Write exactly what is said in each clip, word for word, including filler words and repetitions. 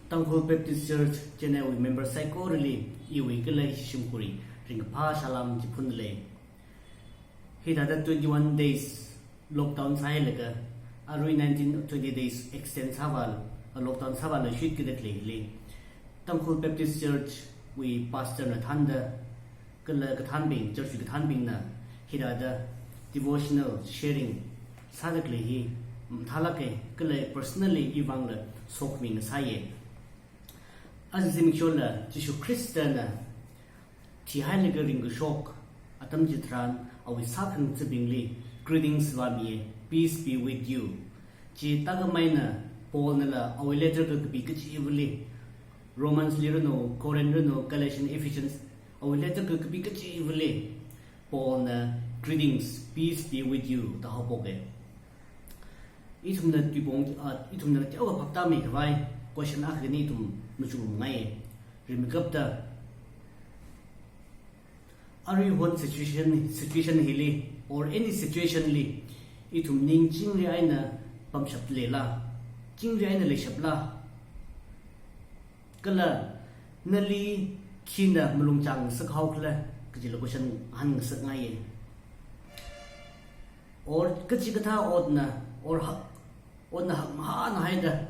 Tangkhul Baptist Church Chennai wui member saikorali iwui kala ishi shimkhurwui ringkaphā salam chiphunlei. Hithāda twenty-one days lockdown sāhailaga arui nineteen twenty days extend sāvā, lockdown sāvāla shuit kida khaleili, Tangkhul Baptist Church wui pastor na thānda kala kathānbing, church wui kathānbingna hithāda devotional sharing sāda khalei hi mathālāka, kala personally ivangla sokhami ngasāya. Aja zimikshowuila Jishu Khristana thihailaga ringkashok atam chitharan awui sākhangathabingli greetings vāmiya, "Peace be with you." Chi tākam eina Paul nala awui letter kakapi kachivali, Romans li ranu, Corinth ranu, Galatians, Ephesians, awui letter kakapi kachivali Paul na, "Greetings, peace be with you," da haophoka. Ithumna tuipong, ah, ithumna teokha phaptāmi khavai question akha khani ithum machukngai. Rimeikapta, aruihon situation, situation hili, or any situation li, ithum ning chingri eina pamshap leila, chingri eina leishapla, kala nali khina malung chāngngasak haokhala kajila question ngahānngasakngaiya. Or kachikathā otna, or hak, otna hakmahānhaida,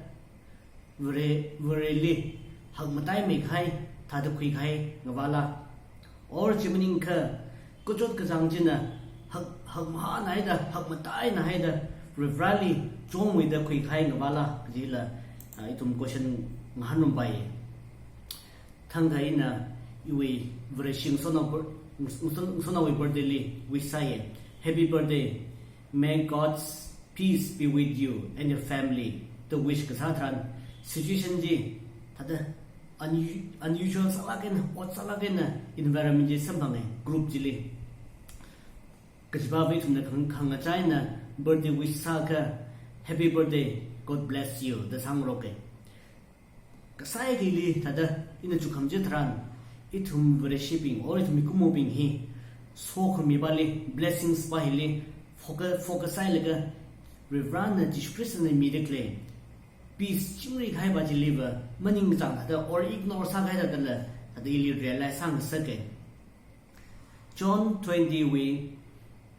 Vare, Vareli hakmataimeikahai thāda khuikahai ngavāla. Or chi maningakha kachot kachāng china hak, hakmahānhaida, hakmatainahaida, Varivarāli chungmeida khuikahai ngavāla kajila, ah, ithum question ngahānrumpai. Thangkha ina iwui Vareshi ngasotnao bir-, ngas-, ngaso-, ngasonaowui birthday li wish sāya. "Happy birthday. May God's peace be with you and your family." Da wish kasā tharan situation chi thāda unu-, unusual sālāk eina, odd sālāk eina environment chi samphanga group chili. Kachipāva ithumna khang-, khangachā eina birthday wish sākha, "Happy birthday, God bless you," da sāngaroka. Kasā hili thāda ina chukham chitharan, ithum Vareshibing, or ithum mikumobing hi sokhamipali, blessings pa hili focus, focus sāhailaga, Varivarāna Jishu Khristana mida khalei peace, chingri kahai pa chiliva maningkachāng thāda or ignore sākahai thādala, thāda ili realize sāngasaka. John twenty wui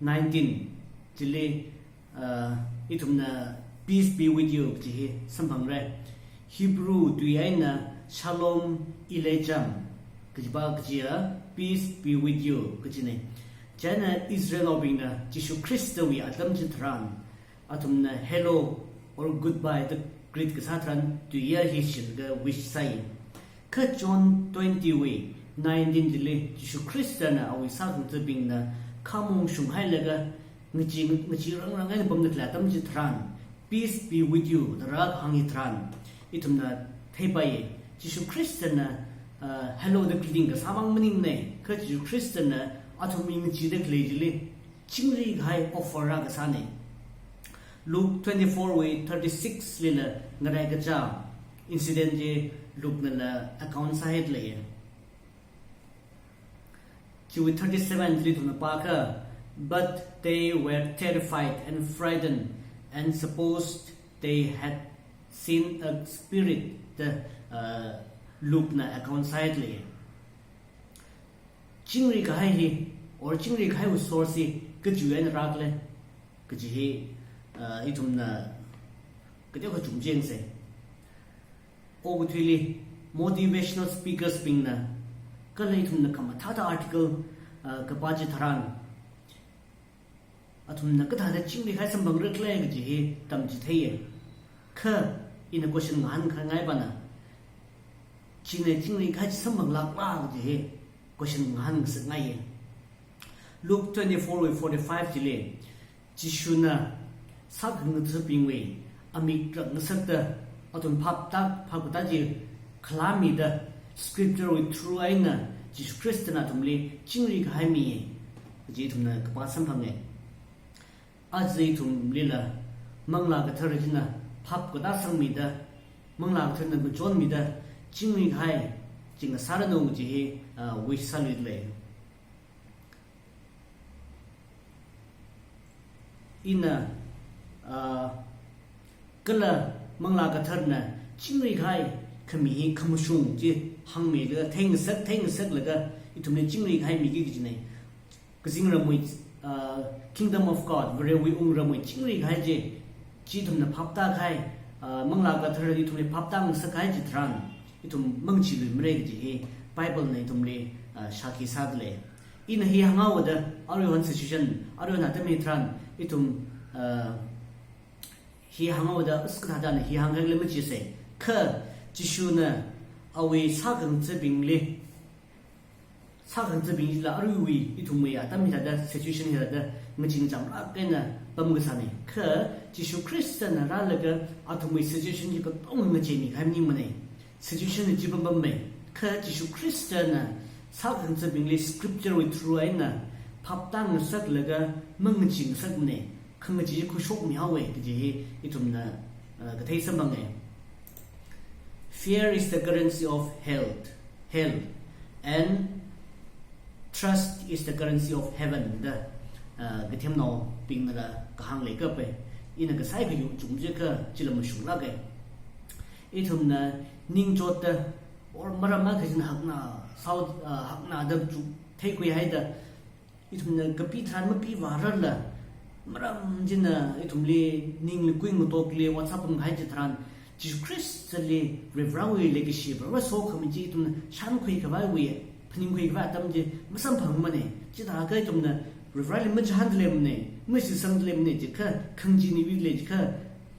nineteen chili, uh, ithumna "Peace be with you" kaji hi samphangra. Hebrew tui eina "Shalom Aleichem" kajipa kajiya "Peace be with you" kajina. Chieina Israelnaobingna Jishu Khristawui atam chitharan, athumna "Hello" or "Goodbye" da greet kasā tharan tuiya hi shilaga wish sāi. Kha John twenty wui nineteen chili Jishu Khristana awui sākhangathabingna khamong shunghailaga ngachee, ngachee rangrang eina pamda khalei atam chitharan, "Peace be with you," da rākahāng hitharan, ithumna theipaiya. Jishu Khristana, uh, "Hello" da greeting kasāmang maningmana, kha Jishu Khristana athumwui ngacheeda khalei chili chingri kahai offer rākasāna. Luke twenty-four wui thirty-six lila ngaraikacha incident chi Luke nala account sāhaida leiya. Chiwui thirty-seven chili ithumna pākha, "But they were terrified and frightened and supposed they had seen a spirit," da, uh, Luke na account sāhaida leiya. Chingri kahai hi, or chingri kahaiwui source hi kachiwui eina rākhala kaji hi, uh, ithumna kateokha chumchengsa. Okathuili motivational speakers bingna kala ithumna khamathāda article, uh, kapā chitharan, athumna kathāda chingri kahai samphangra khala kaji hi tamchitheiya. Kha ina question ngahānkhangai pana, china chingri kahai chi samphanglākla kaji hi question ngahānngasakngaiya. Luke twenty-four wui forty-five chili, Jishuna sākhangathabingwui amik rakngasakta, athum phaptā, phapkatā chi khalāmida, scripture wui through eina Jishu Khristana athumli chingri kahai mi kaji ithumna kapā samphanga. Aja ithumlila Manglā Kathara china phapkatā sangmida, Manglā Katharana ngachonmida, chingri kahai chi ngasāranu kaji hi, ah, wish sāluilei. Ina, ah, kala Manglā Katharana chingri kahai khami hi khamashung chi hāngmilaga, theingasak, theingasaklaga, ithumli chingri kahai miki kajinei. Kazingramwui, uh, Kingdom of God, Varewui wungramwui chingri kahai chi, chi ithumna phaptākahai, uh, Manglā Kathara ithumli phaptāngasak kahai chitharan, ithum mangacheeluimara kaji hi Bible na ithumli, uh, shākhi sādalei. Ina hi hānghaoda, aruihon situation, aruihon atam hitharan, ithum, uh, hi hānghaoda, as kathāda na hi hāngkhangaile machiseikha, Jishuna awui sākhangathabingli, sākhangathabing chila aruiwui ithumwui atam hithāda, situation hithāda, ngachee ngacham lāk eina pamkasānei. Kha Jishu Khristana rālaga athumwui situation chi katonga ngacheemi kahai maningmanei. Situation chi pampammei. Kha Jishu Khristana sākhangathabingli scripture wui through eina phaptāngasaklaga mangacheengasakmanei. Khangachee khuishokmihaowei kaji hi ithumna, uh, kathei samphangei. "Fear is the currency of health, hell, and trust is the currency of heaven," da, uh, kathemnaobingnala kahāng leikapai. Ina kasai kayu chungchikha chila mashunglākei. Ithumna ningchotda, or maram akha china hakna, sao, uh, hakna da chu theikhuihaida, ithumna kapi tharan mapivārarla, maram china ithumli ningli kuingatokli WhatsApp pamkahai chitharan, Jishu Khristali Varivarāwui leikashi, Varivarā sokhami chi ithumna shānkhuikhavaiwui, phaningkhuikhavai atam chi masamphangmanei. Chithākha ithumna Varivarāli machihāndaleimana, mashitsangdaleimana, chikha khangachee niwidalei, chikha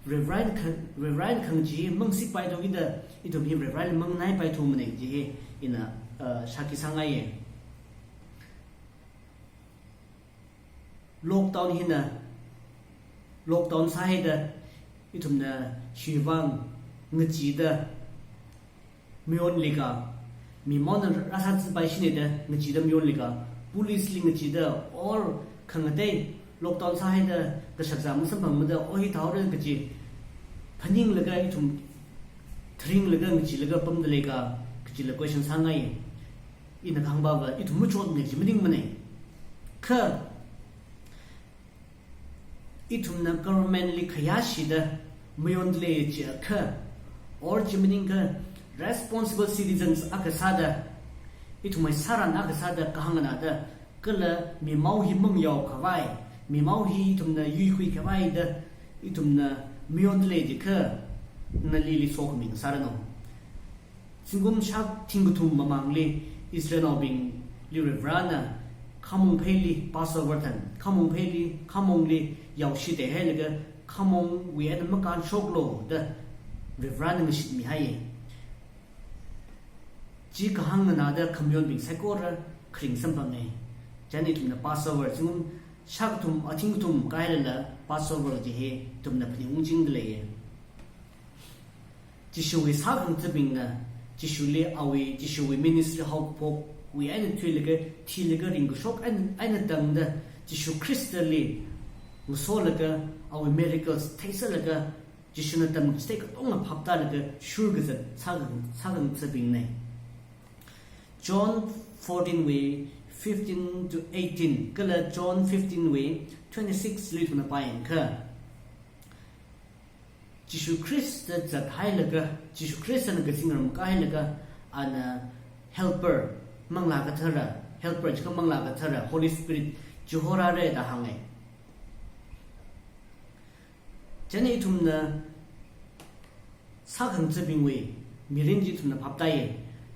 Varivarāna kha-, Varivarāna khangachee mangasikpaithu kida, ithum hi Varivarāli manganaipaithumana, chi hi ina, uh, shākhi sāngaiye. Lockdown hina, lockdown sāhaida, ithumna shiwuivang ngacheeda mayonlikha, mimaona rāsāzāpaishina da ngacheeda mayonlikha, police li ngacheeda, or khangatei lockdown sāhaida kashakazā masamphangmada, o hithāhaora kaji phaninglaga ithum tharinglaga ngacheelaga pamdaleikha, kajila question sāngai. Ina kahāngpava, ithum machotmana kaji maningmanei. Kha ithumna government li khayāshida mayondalei chiakha, or chi maningakha responsible citizens akha sāda, ithumwui sāran akha sāda kahāng nganāda, kala mimao hi mangayaokhavai, mimao hi ithumna yuikhuikhavai da, ithumna mayondalei chiakha, nalili sokhami ngasāranu. Zingkum shākthing kathum mamangli Israelnaobingli Varivarāna khamong pheili Passover than, khamong pheili, khamongli yaoshi teihailaga khamongwui eina makānshoklu da Varivarāna ngashitmihai. Chi kahāng nganāda khamayonbing saikora kharing samphanga. Chieina ithumna Passover, zingkum shākthum, athing kathum kahailala Passover chi hi ithumna phaning ungchingdalei. Jishuwui sākhangathabingna, Jishuli awui, Jishuwui ministry haophokwui eina thuilaga, thilaga ringkashok eina, eina tangda, Jishu Khristali ngasolaga, awui miracles theisālaga, Jishuna tamchithei katonga phaptālaga, shurkazat sākhang-, sākhangathabingna. John fourteen wui fifteen to eighteen, kala John fifteen wui twenty-six li ithumna pāyangakha, Jishu Khrista zathailaga, Jishu Khristana kazingram kahailaga, ana helper, Manglā Kathara, helper jiakha Manglā Kathara, Holy Spirit, chi horāra da hānga. Chieina ithumna sākhangathabingwui mirin chi ithumna phaptāya.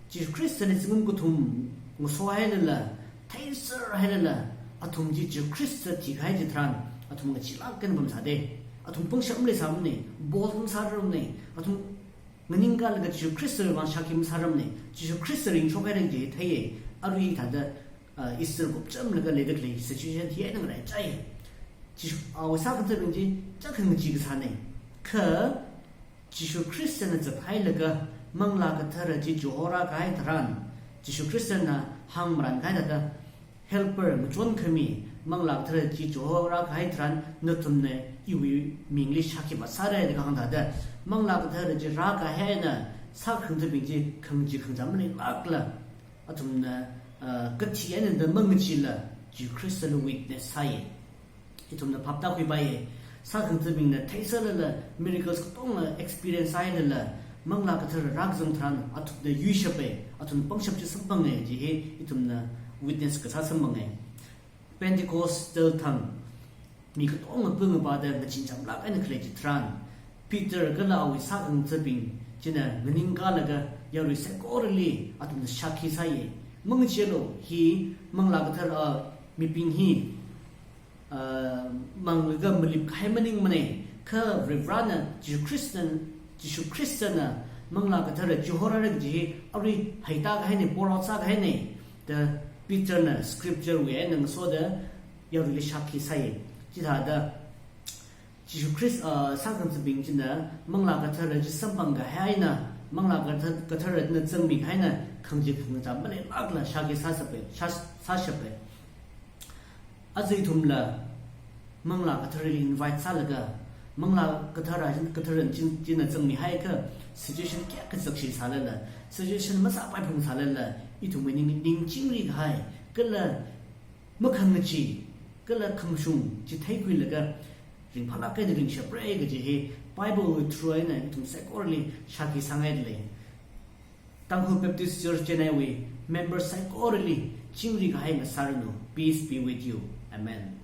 Jishu Khristali zingkum kathum ngasohailala, theiserhailala, athum chi Jishu Khrista thikahai chitharan, athum ngacheelāk eina pamsāda. Athum pangshap maleisāmana, bold masārarmana, athum nganingkalaga Jishu Khristawui vang shākhi masārarmana, Jishu Khrista ringshokhaira kaji theiya, arui thāda, ah, Easter kupchamlaga leida khalei situation hi eina ngarāichai. Jishu, ah, awui sākhangathabing chi chākhang ngachee kasāna. Kha Jishu Khristana zathailaga Manglā Kathara chi chihorākahai tharan, Jishu Khristana hāngmaran kahai thāda, helper, ngachonkhami, Manglā Kathara chi chihorākahai tharan, nathumna iwui mingli shākhi vāsāra da kahāng thāda, Manglā Kathara chi rākahai eina sākhangathabing chi khangachee khangacham maleilākla, athumna, ah, kathi eina da mangacheela, Jishu Khristali witness sāya. Ithumna phaptākhuipaiya, sākhangathabingna theisālala, miracles katonga experience sāhailala, Manglā Kathara rākazang tharan athumna yuishapa, athumna pangshap chi samphanga, chi hi ithumna witness kasā samphanga. Pentecostal thang mi katonga pungapa da ngachee chamlāk eina khalei chitharan, Peter kala awui sākhangathabing china nganingkalaga yarui saikorali athumna shākhi sāya. Mangacheealu, hi Manglā Kathara mibing hi, ah, manglaga malip kahai maningmana, kha Varivarana Jishu Khristana, Jishu Khristana Manglā Kathara chihorāra kaji hi arui heita kahaina, pour out sākahaina da Peterna scripture wui eina ngasoda yaruili shākhi sāya. Chithāda Jishu Khrist, ah, sākhangathabing china Manglā Kathara chi samphang kahaina, Manglā Katha-, Kathara china zangmi kahaina khangachee khangacham maleilākla shākhi sāshapa, shā-, sāshapa. Aja ithumla Manglā Katharali invite sālaga, Manglā Kathara, Kathara chi, china zangmihaiakha situation kayākha zakshi sālala, situation masāpai phung sālala, ithumwui ning, ning chingri kahai, kala makhangachee, kala khamashung chi theikhuilaga ringphālāk eina ringshapra kaji hi Bible wui through eina ithum saikorali shākhi sāngaidalei. Tangkhul Baptist Church Chennai wui member saikorali chingri kahai ngasāranu. Peace be with you. Amen.